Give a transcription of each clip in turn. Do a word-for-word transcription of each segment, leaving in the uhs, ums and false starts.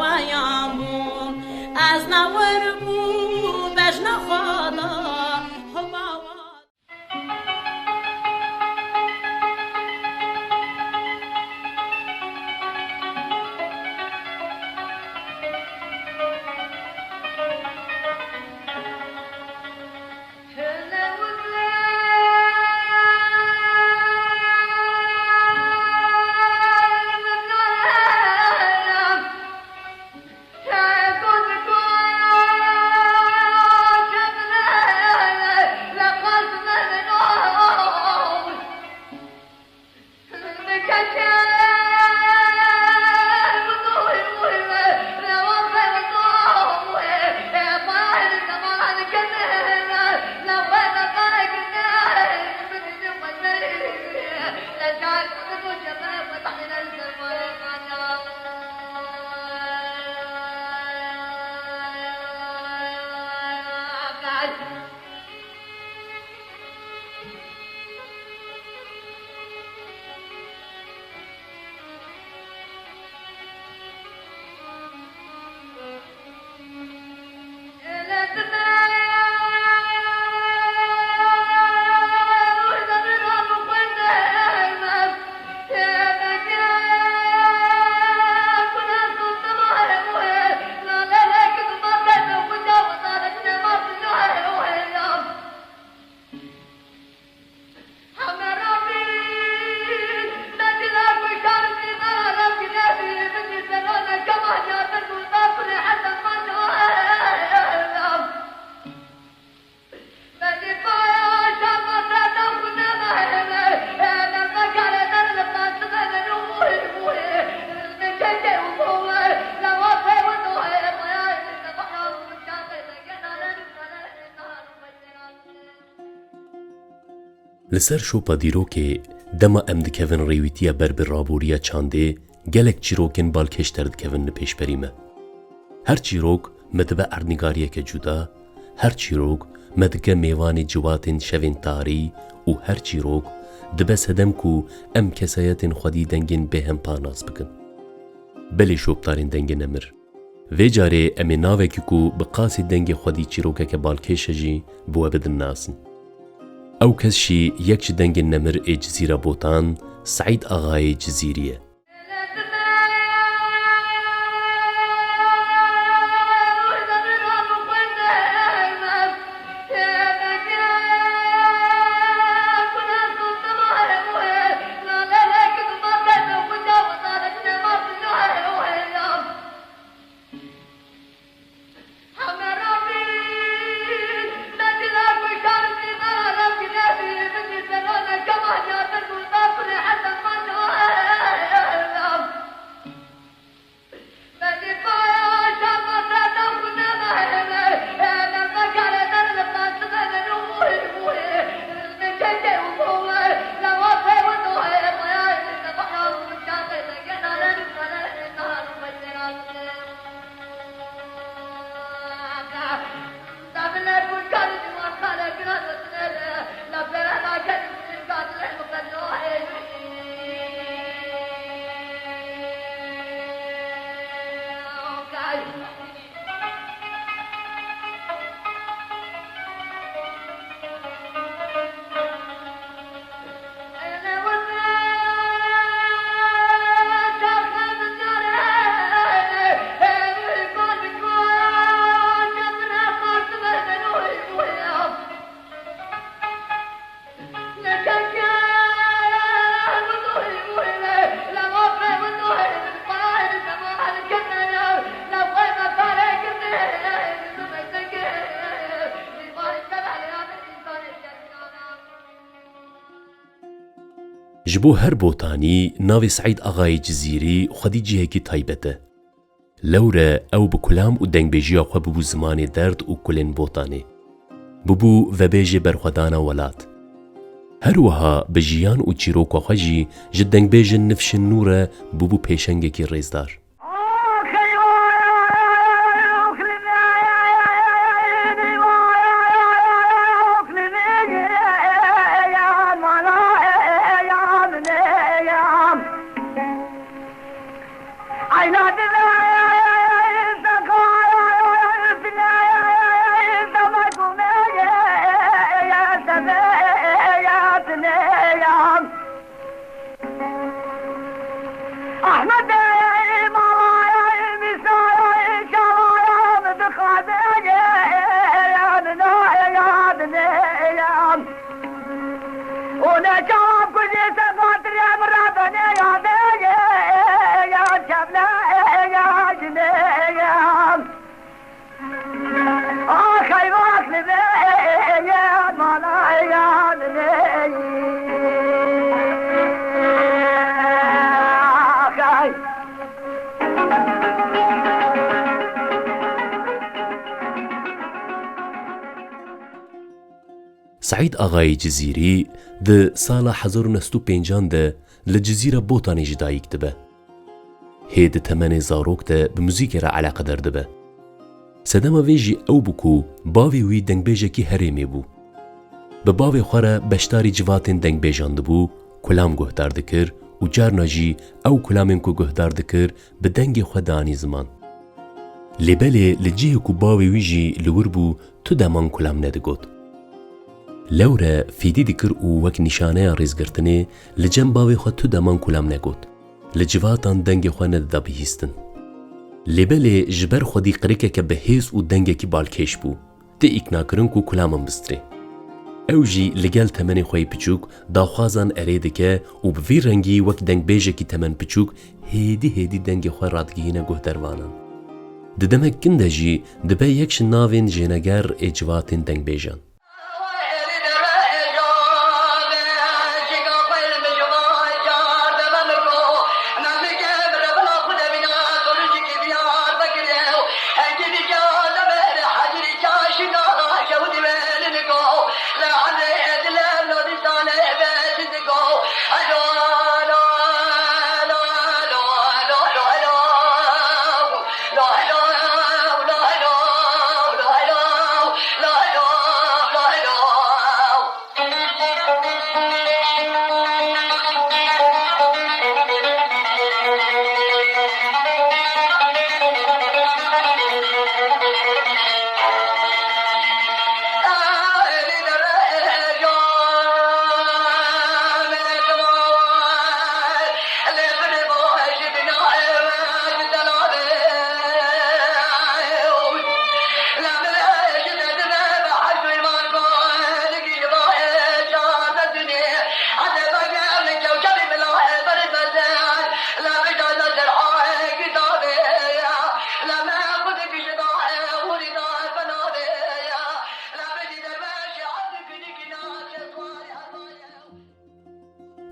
baweyan bû. Ez ne wir bû bejna xwe da, ho bawa. Li ser şopa dîrokê, dema em dikevin rêwîtiya ber bi raboriya çandê, gelek çîrokên balkêş derdikevin li pêşberî me. Her çîrok me dibe erdnîgariyeke cuda, her çîrok me dike mêvanê ciwatên şevên tarî û her çîrok dibe sedem ku em kesayetên xwedî dengên bêhempa nas bikin. Belê şopdarên dengê nemir. Vê carê em ê navekî ku bi qasî dengê xwedî çîrokeke balkêş e jî bi we bidin nas in. Ew kes jî yek ji dengên nemir ê Cizîra Botan, Seîd Axayê Cizîrî ye. Ji bo her Botanî navê Seîd Axayê Cizîrî xwedî cihekî taybet e. Lewre ew bi kulam û dengbêjiya xwe bibû zimanê derd û kulên Botanê. Bibû vebêjê berxwedana welat. Her wiha bi jiyan û çîroka xwe jî ji dengbêjên nifşên nû re bûbû pêşengekî rêzdar. Seîd Axayê Cizîrî di sala hezar û neh sed û pêncan de li Cizîra Botanê ji dayik dibe. Hê di temenê zarok de bi muzîkê re eleqedar dibe. Sedema vê jî ew bû ku bavê wî dengbêjekî herêmê bû. Bi bavê xwe re beşdarî civatên dengbêjan dibû, kulam guhdar dikir û carna jî ew kulamên ku guhdar dikir bi dengê xwe danî ziman. Lê belê li cihê ku bavê wî jî li wir bû, tu deman kulam nedigot. Lewre fîdî dikir û wek nîşaneya rêzgirtinê li cem bavê xwe tu deman kulam negot. Li civatan dengê xwe nedida bihîstin. Lê belê ji ber xwedî qirikeke bi hêz û dengekî balkêş bû. Ti îknakirin ku kulaman bistirê. Ew jî li gel temenê xwe yê piçûk daxwazan erê dike û bi vî rengî wek dengbêjekî temen piçûk hêdî hêdî dengê xwe radigihîne guhdervanan. Di demek kin de jî dibe yek ji navên jêneger ê civatên dengbêjan.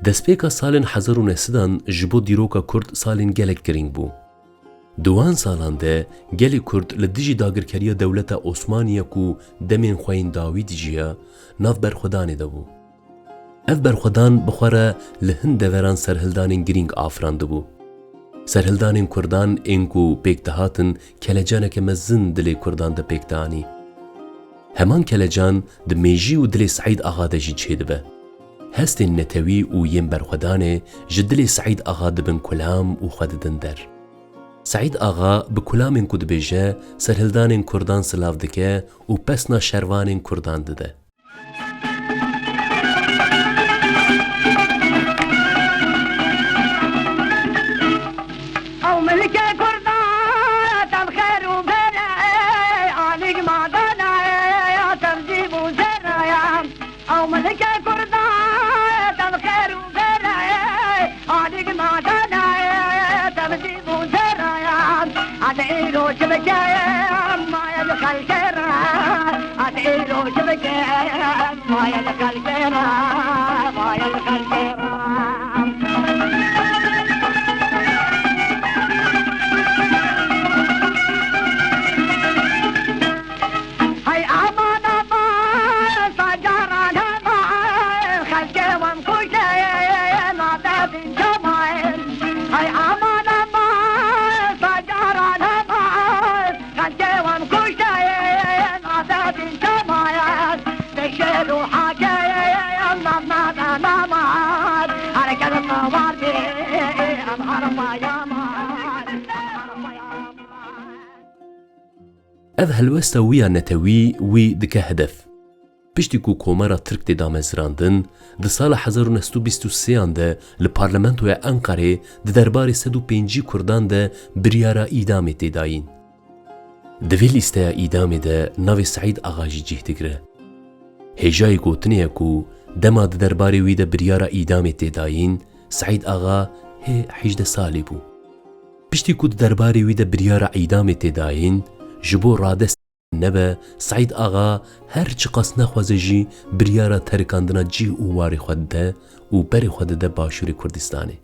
Destpêka salên hezar û neh sedan ji bo dîroka Kurd salên gelek girîng bû. Di wan salan de gelê Kurd li dijî dagirkeriya dewleta Osmaniye ku demên xwe yên dawî dijiya, nav berxwedanê de bû. Ev berxwedan bi xwe re li hin deveran serhildanên girîng afirandibû. Serhildanên Kurdan ên ku pêk dihatin, kelecaneke mezin dilê Kurdan de pêk dianî. Heman kelecan di mêjî û dilê Seîd Axa de jî çêdibe. Hestên netewî û yên berxwedanê ji dilê Seîd Axa dibin kulam û xwe didin der. Seîd Axa bi kulamên ku dibêje, serhildanên Kurdan silav dike û pesna şervanên Kurdan dide. Ew milkê Kurdan, tev xêr û bêrê, alîk madane, tev zîv û zêreye. Ew milkê Kurdan, tev xêr û bêreye, alîk madane, tev zîv û zêreye. Ez îro çi bikim, maye li xelkê re. Ez îro çi bikim, maye li xelkê re, maye li xelkê re. Ev helwesta wî ya netewî wî dike hedef. Piştî ku Komara Tirk tê damezirandin, di sala hezar û neh sed û bîst û sêyan de li Parlamentoya Enqerê di derbarê sed û pêncî Kurdan de biryara îdamê tê dayîn. Di vê lîsteya îdamê de navê Seîd Axa jî cih digire. Hêjayî gotinê ye ku dema di derbarê wî de biryara îdamê tê dayîn, Seîd Axa hê hejdeh salî bû. Piştî ku di derbarê wî de biryara îdamê tê dayîn, ji bo radest nebe, Seîd Axa her çiqas nexwaze jî biryara terikandina cih û warê xwe dide û berê xwe dide Başûrê Kurdistanê.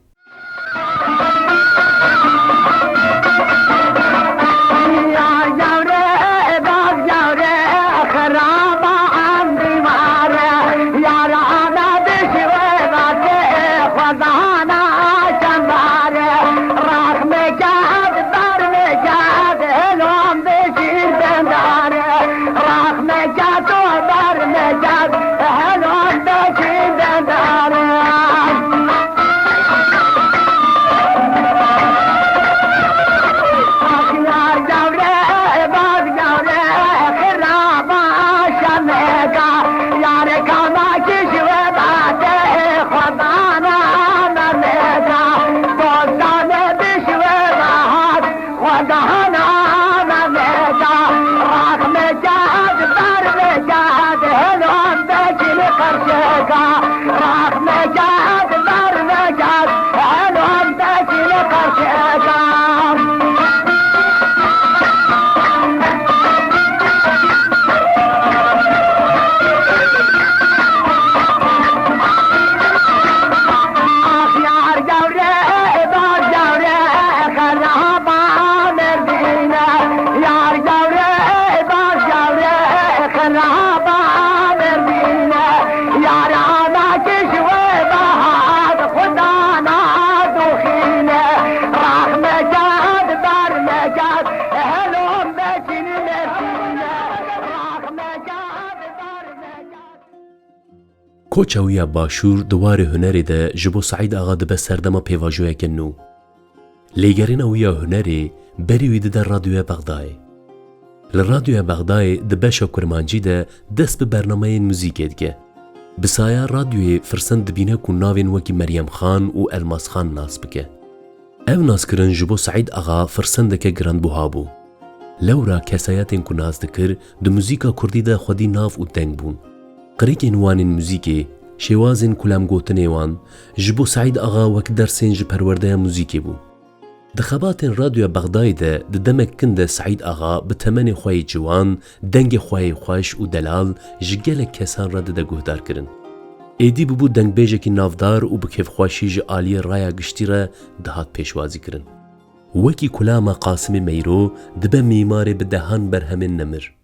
Koça wî ya Başûr di warê hunerê de ji bo Seîd Axa dibe serdema pêvajoyeke nû. Lêgerîna wî ya hunerê berî wî dide Radyoya Bexdayê. Li Radyoya Bexdayê di beşa kurmancî de dest bi bernameyên muzîkê dike. Bi saya radyoyê firsend dibîne ku navên wekî Meryem Xan û Elmas Xan nas bike. Ev naskirin ji bo Seîd Axa firsendeke giranbuha bû. Lewra kesayetên ku nas dikir, di muzîka kurdî de xwedî nav û deng bûn. Qirêkên wan ên muzîkê, şêwazên kulamgotinê wan, ji bo Seîd Axa wek dersên ji perwerdeya muzîkê bû. Di xebatên Radyoya Bexdayê de di demek kin de Seîd Axa bi temenê xwe yê ciwan, dengê xwe yê xweş û delal ji gelek kesan re dide guhdarkirin. Êdî bûbû dengbêjekî navdar û bi kêfxweşî ji aliyê raya giştî re dihat pêşwazîkirin. Wekî kulama Qasimê Meyro dibe mîmarê bi dehan berhemên nemir.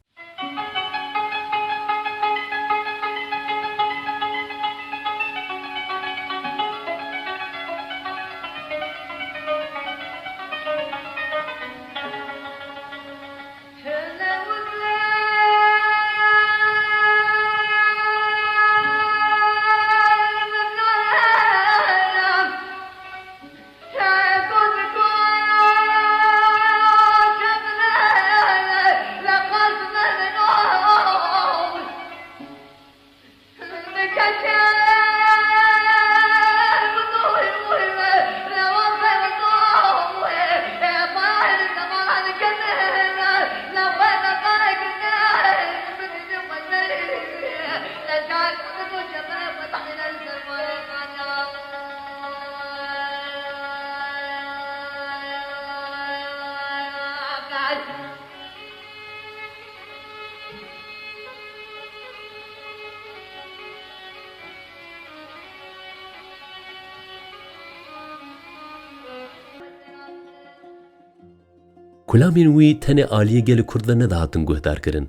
Kulamên wî tenê aliyê gelê Kurd ve nedihatin guhdarkirin.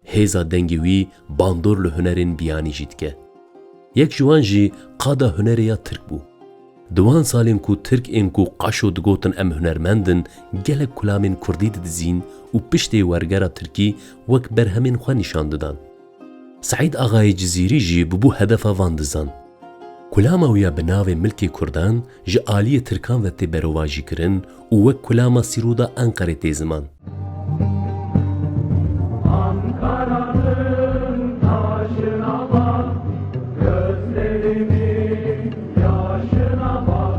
Hêza dengê wî bandor li hunerên biyanî jî dike. Yek ji wan jî qada hunerê ya Tirk bû. Di wan salên ku Tirk ên ku qaşo digotin em hunermend in, gelek kulamên Kurdî didizîn û piştê wergera Tirkî wek berhemên xwe nîşan didan. Seîd Axayê Cizîrî jî bûbû hedefa van dizan. Kulama wî ya bi navê Milkê Kurdan ji aliyê Tirkan ve tê berovajîkirin û wek kulama Sîrûda Enqerê tê ziman. Ankara'nın taşına bak, gözlerimin yaşına bak.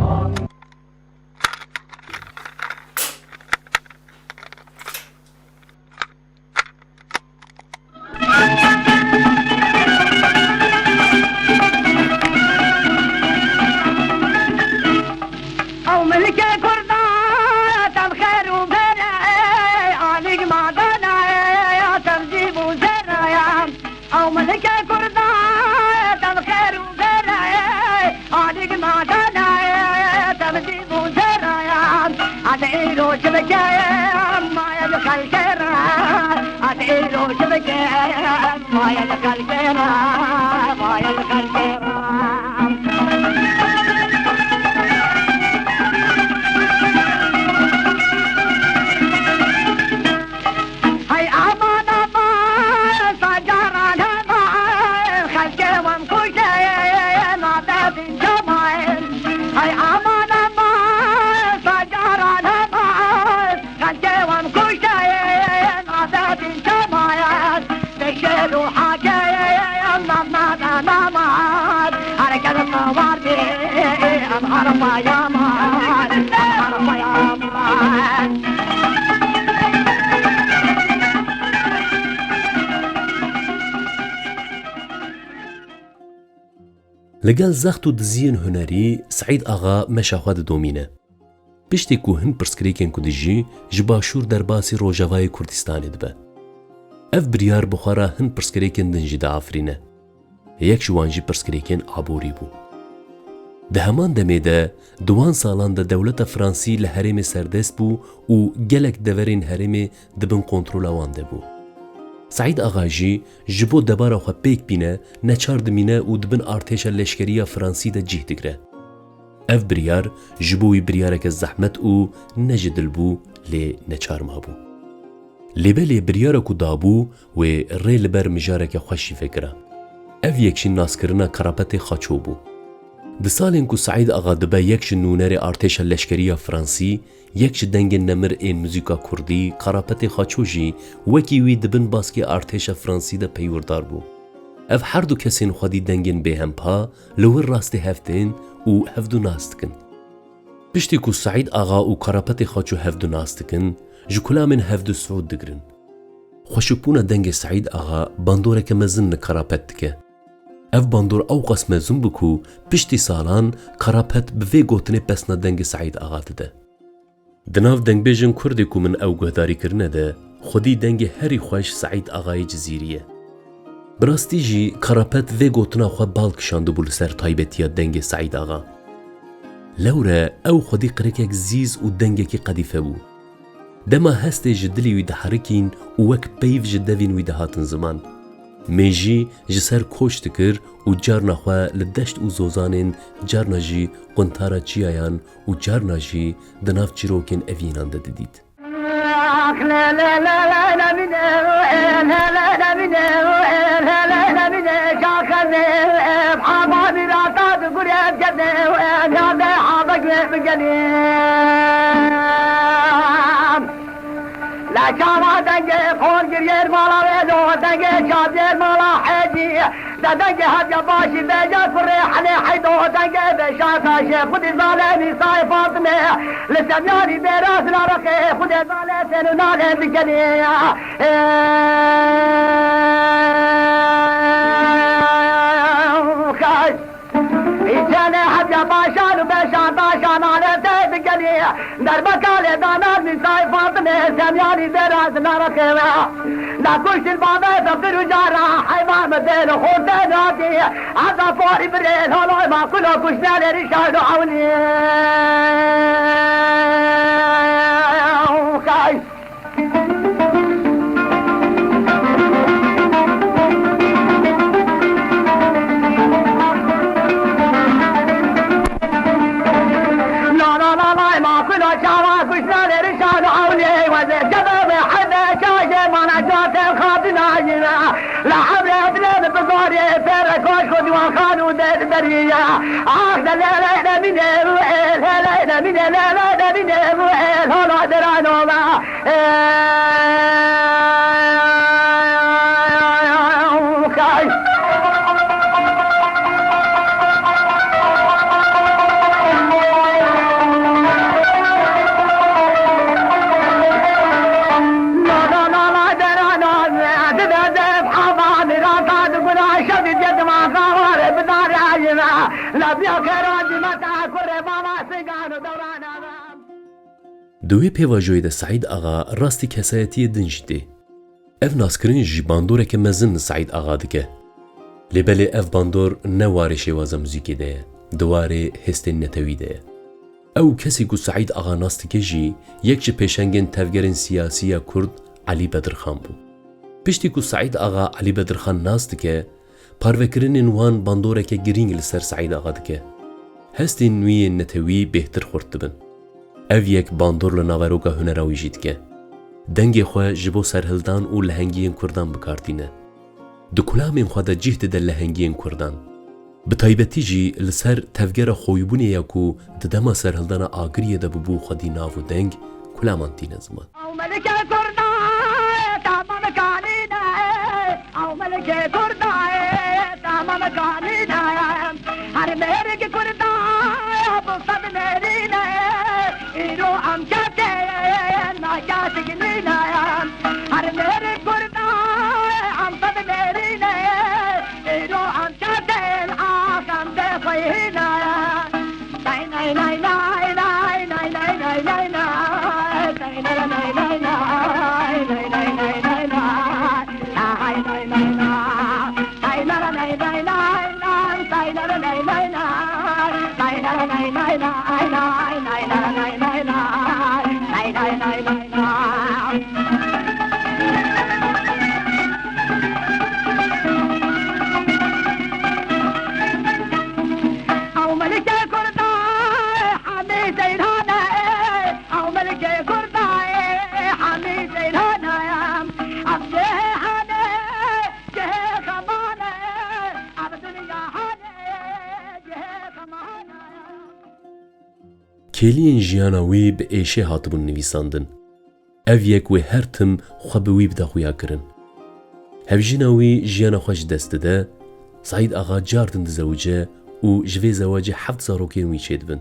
An- Ew milkê Kurdan, tem xêr û bêre, alîk madene, tem zîv û zêre ye. Ew milkê Kurdan, tem xêr û bêre, alîk madene, tem zîv û zêre ye. Ez îro çi bikim, maye li xelkê re, ez îro çi bikim, maye li xelkê re, maye li xelkê re. Hey aman aman, sacaran heman, xelkê wan kuşê, nadedin çamayên. Hey aman aman, sacaran heman, xelkê wan kuşê, nadedin çamayên. Beşer û Hakê, Mehmet Emamet, herkes sawar be, em Arpa yaman, em Arpa yaman. Li gel zext û diziyên hunerî Seîd Axa meşa xwe didomîne. Piştî ku hin pirsgirêkên ku dijî ji başûr derbasî rojavayê Kurdistanê dibe. Ev biryar bi xwe re hin pirsgirêkên din jî diafirîne. Yek ji wan jî pirsgirêkên aborî bû. Di heman demê de, di wan salan de dewleta Fransî li herêmê serdest bû û gelek deverên herêmê di bin kontrola wan de bû. Seîd Axa jî ji bo debara xwe pêk bîne, neçar dimîne û di bin artêşa leşkerî ya Fransî de cih digire. Ev biryar ji bo wî biryareke zehmet û ne ji dil bû, lê neçar mabû. Lê belê biryara ku dabû, wê rê li ber mijareke xweş jî vekira. Ev yek jî naskirina Karapetê Xaço bû. Di salên ku Seîd Axa dibe yek ji nûnerê artêşa leşkerî ya Fransî, yek ji dengên nemir ên muzîka kurdî, Karapetê Xaço jî wekî wî di bin baskê artêşa Fransî de peywîrdar bû. Ev her du kesên xwedî dengên bêhempa li wir rastê hev tên û hevdu nas dikin. Piştî ku Seîd Axa û Karapetê Xaço hevdu nas dikin, ji kulamên hevdu siûd digirin. Xweşikbûna dengê Seîd Axa bandoreke mezin li Karapet dike. Ev bandor ewqas mezin bû ku piştî salan Karapet bi vê gotinê pesna dengê Seîd Axa dide. Di nav dengbêjên kurdê ku min ew guhdarî kirine de, xwedî dengê herî xweş Seîd Axayê Cizîrî ye. Bi rastî jî Karapet vê gotina xwe bal kişandibû li ser taybetiya dengê Seîd Axa. Lewre ew xwedî qirikek zîz û dengekî qedîfe bû. Dema hestê ji dilê wî diherikîn û wek peyv ji devên wî dihatin ziman. Mêjî ji ser koç dikir û carna xwe li deşt û zozanên, carna jî quntara çiyayan û carna jî di nav çîrokên evînan de didît. La çava dengê xor giriyê mala wê do, dengê çavdêr mala hecî. De dengê hatiya başî bêje kurê Helê Heydo, dengê beşa taşê xwedî zalê Nîsayê Fatime. Li Semyanî dêra Sinarixê xwedê zalê tên û nalê dikenê. Xeş. Îçenê hetiya başan û beşan taşan alê tê dikenî. Derbeka lê danan Nîsayê Fatime, Semyanî dêra Sinarixê we. Na kuştin bavê Zefir û Cara, heyva mi dêl û xortê natî. Eza porî birê loloy ma kulo kuşnelê rîşan û ewnî. Xeş. La la la la, ma kulo çawa kuşna lê rişan û ewnê wezê. Cebe ve hebe şaje mana cate xatina yine. La Pere koşko diwan xan û der beriya. Ah, de le le de mine bu el, le le de mine, le le de mine bu el, hala deranova. Di wê pêvajoyê de Seîd Axa rastî kesayetiyê din jî tê. Ev naskirin jî bandoreke mezin li Seîd Axa dike. Lê belê ev bandor ne warê şêwaza muzîkê de ye, di warê hêstên netewî de ye. Ew kesê ku Seîd Axa nas dike jî yek ji pêşengên tevgerên siyasî ya Kurd Elî Bedirxan bû. Piştî ku Seîd Axa Elî Bedirxan nas dike, parvekirinên wan bandoreke girîng li ser Seîd Axa dike. Hestên nû yên netewî bêhtir xurt dibin. Ev yek bandor li naveroka hunera wî jî dike. Dengê xwe ji bo serhildan û lehengiyên kurdan bi kar tîne. Di kulamên xwe de cih dide lehengiyên kurdan. Bi taybetî jî li ser tevgera xoyîbûnê ya ku di dema serhildana Agiriyê de bûbû xwedî nav û deng, kulaman tîne ziman. Ew melikê kurda ye, tamam kanîne ye. Ew melikê kurda ye, tamam kanîne ye. Her mêrik kurda ye, bu sed mêrîne ye. Îro em kesê ye, na kesik nîne ye. Her mêrik kurda ye, em sed mêrîne ye. Îro em kesê ye, axem de xweyîne ye. Ew melikê kurda ye, Hemî Ceylan e. Ew melikê kurda ye, Hemî Ceylan e. Ev cihê hene, cihê xeman e. Ev dinya hene, cihê xeman e. Kêliyên jiyana wî bi êşê hatibûn nivîsandin. Ev yek wê her tim xwe bi wî bide xuyakirin. Hevjîna wî jiyana xwe ji dest dide, Seîd Axa cardin dizewice û ji vê zewacê heft zarokên wî çêdibin.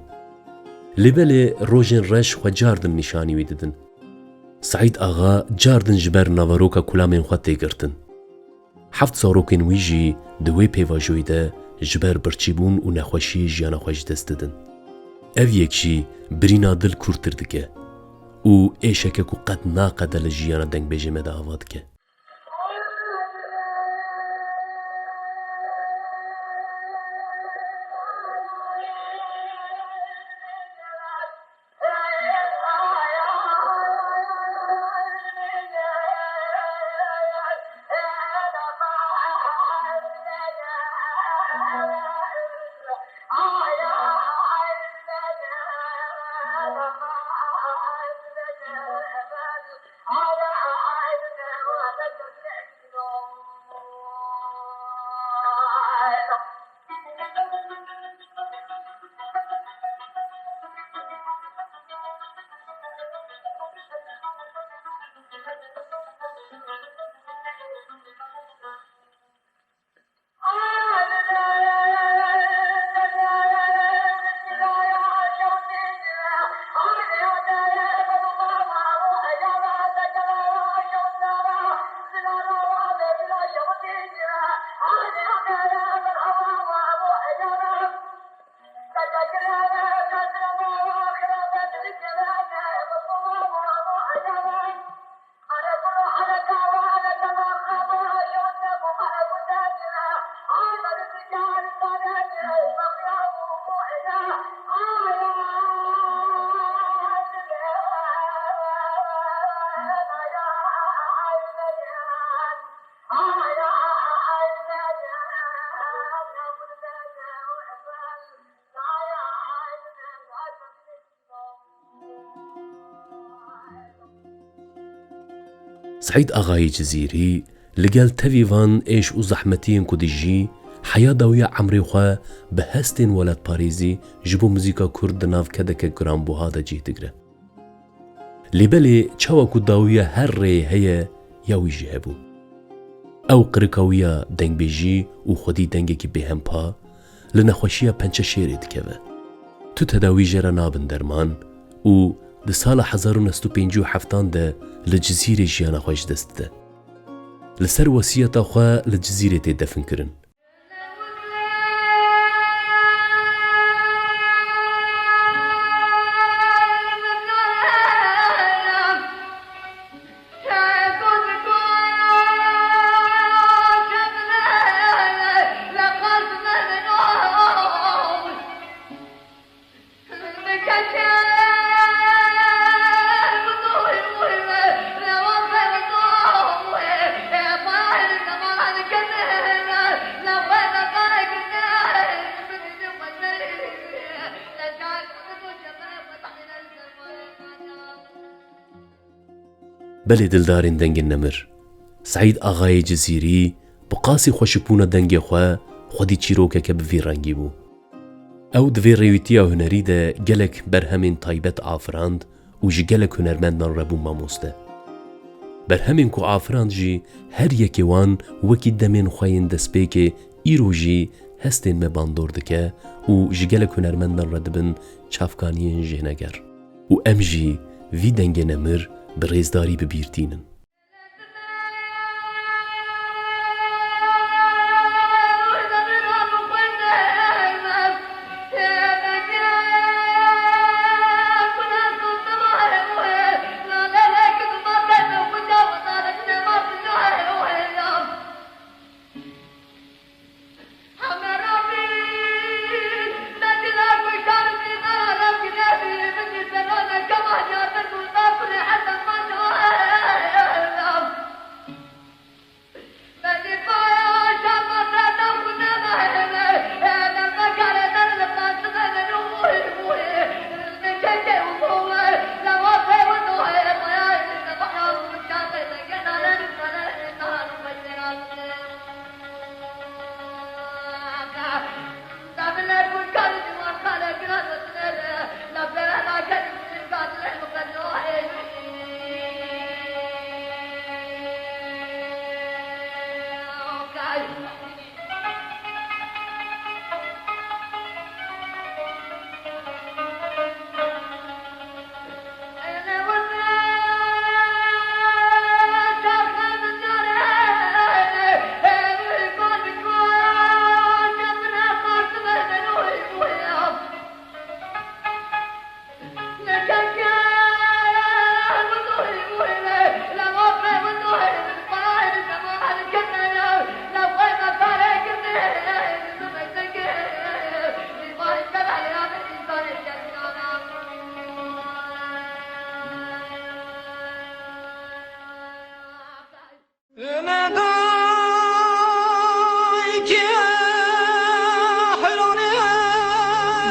Lê belê rojên reş xwe cardin nîşanî wî didin. Seîd Axa cardin ji ber naveroka kulamên xwe tê girtin. Heft zarokên wî jî di wê pêvajoyê de ji ber birçîbûn û nexweşiyê jiyana xwe ji dest didin. Ev yek jî birîna dil kûrtir dike û êşeke ku qet naqede li jiyana dengbêjê me de ava dike. Seîd Axayê Cizîrî Li gel tevî van êş û zehmetiyên ku dijî, heya dawiya emrê xwe bi hestên welatparêzî ji bo muzîka kurd di nav kedeke giranbuha de cih digire. Lê belê çawa ku dawiya her rêyê heye, ya wî jî hebû. Ew qirika wî ya dengbêjî û xwedî dengekî bêhempa, li nexweşiya pençeşêrê dikeve. Tu tedawî jê re nabin derman û di sala hezar û neh sed û pêncî û heftan de li Cizîrê jiyana xwe ji dest dide. Li ser wesiyeta xwe li Cizîrê tê definkirin. Belê dildarên dengên nemir. Seîd Axayê Cizîrî bi qasî xweşikbûna dengê xwe xwedî çîrokeke bi vî rengî bû. Ew di vê rêwîtiya hunerî de gelek berhemên taybet afirand û ji gelek hunermendan re bû mamoste. Berhemên ku afirand jî her yekê wan wekî demên xwe yên destpêkê îro jî hestên me bandor dike û ji gelek hunermendan re dibin çavkaniyên jêhneger. Û em jî vî dengê nemir bi rêzdarî bi bîr tînin.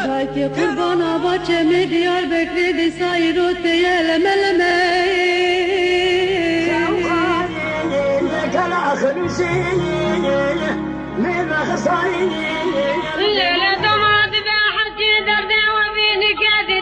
Dayke qurbana va çemê Diyarbekirê dîsa îro teye leme leme. Lele dama dibe hecî derdê we vî dike.